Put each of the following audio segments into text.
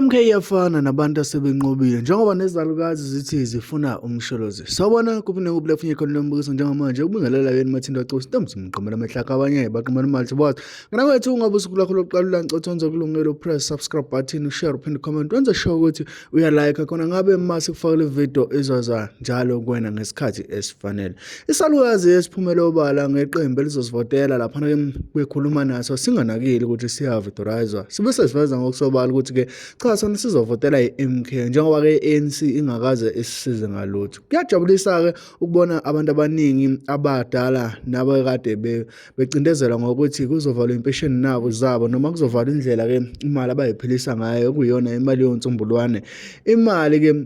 MK iyafana nabantu asebenqobile njengoba nezalukazi zithi zifuna uMsholozi. Sawubona kuphi nekuphi lapho khona lombukiso njengamanje ubingelela yena Mathinto Acosi Ntombi mqomela amehlaka abanye baqomela imali sibazi. Ngana kwethu ungabe usuku lakho lokuqala ulancothi wenza kulungile upress subscribe button ushare uphinde comment wenze sure ukuthi uyalike khona ngabe mase kufakele video izoza njalo kuwena ngesikhathi esifanele. Isalukazi esiphumele obala ngeqembu elizosivotela laphana ke bekhuluma naso singanakile ukuthi siyavidorizwa. Sibe sesiveza ngokusobala ukuthi ke cha sona sizovotela i-MK njengoba ke i-ANC ingakaze isisize ngalutho. Kuyajabulisa ke ukubona abantu abaningi abadala nabakade becindezelwa ngokuthi kuzovalwa impesheni nabo zabo noma kuzovalwa indlela ke imali abayiphilisa ngayo okuyiyona imali yonsumbulwane. Imali ke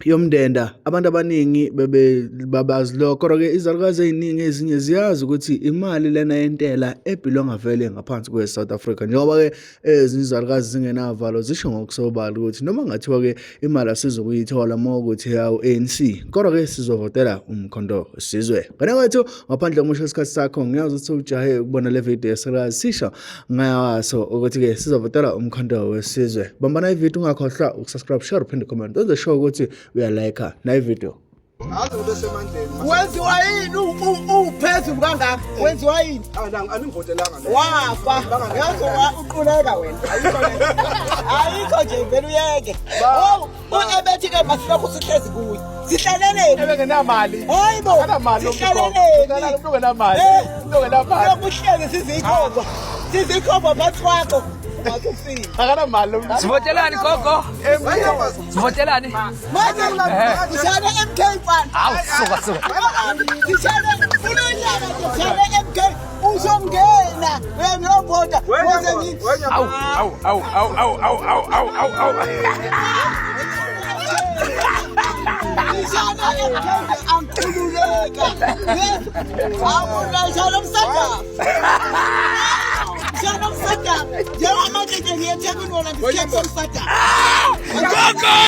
yomndenda abantu abaningi bebe babazi lokho kodwa ke izalukazi eziningi ezinye ziyazi ukuthi imali lena yentela ebhilonga vele ngaphansi kwe-South Africa njengoba ke ezinye izalukazi zingenavalo zisho ngokusobala ukuthi noma ngathiwa ke imali asizokuyithola uma ukuthi yawu ANC kodwa ke sizovotela uMkhonto Sizwe ngane kwethu ngaphandle komusho isikhathi sakho ngiyazi ukuthi ujahe ukubona le video yesalukazi sisho ngaso ukuthi-ke sizovotela uMkhonto Wesizwe. Bambana ividiyo ungakhohlwa ukusubscribe, share uphinde comment. Wenze sure ukuthi uyalayikha nayi video. Ngaze ube semandleni. Wenziwa yini uphezulu kangaka? Wenziwa yini? Angivotelanga. Wafa. Yazi uquleka wena. Ayikho nje vele uyeke. Ebethi ke masilokhu sihlezi kuye. Sihlaleleni. Ebengenamali. Hayi bo. Akanamali lo Sihlaleleni. Umuntu ongenamali. Umuntu ongenamali. Lokhu uhlezi sizikhomba. Sizikhomba phansi kwakho. Ungaze ufike. Akanamali lo muntu. Sivotelani gogo? Sivotelani? Manje ngishana MK mfana. Awu suka suka. Ngishana kulonyaka ngishana MK uzongena uyangiyovota ngoze ngithi Awu awu awu awu awu awu awu awu awu awu. Ngishana MK angikhululeka. Awuna ngishana umsada. Ngishana umsada. Njengamanje nje ngiyethekwini wona ngisikhethe umsada. Gogo!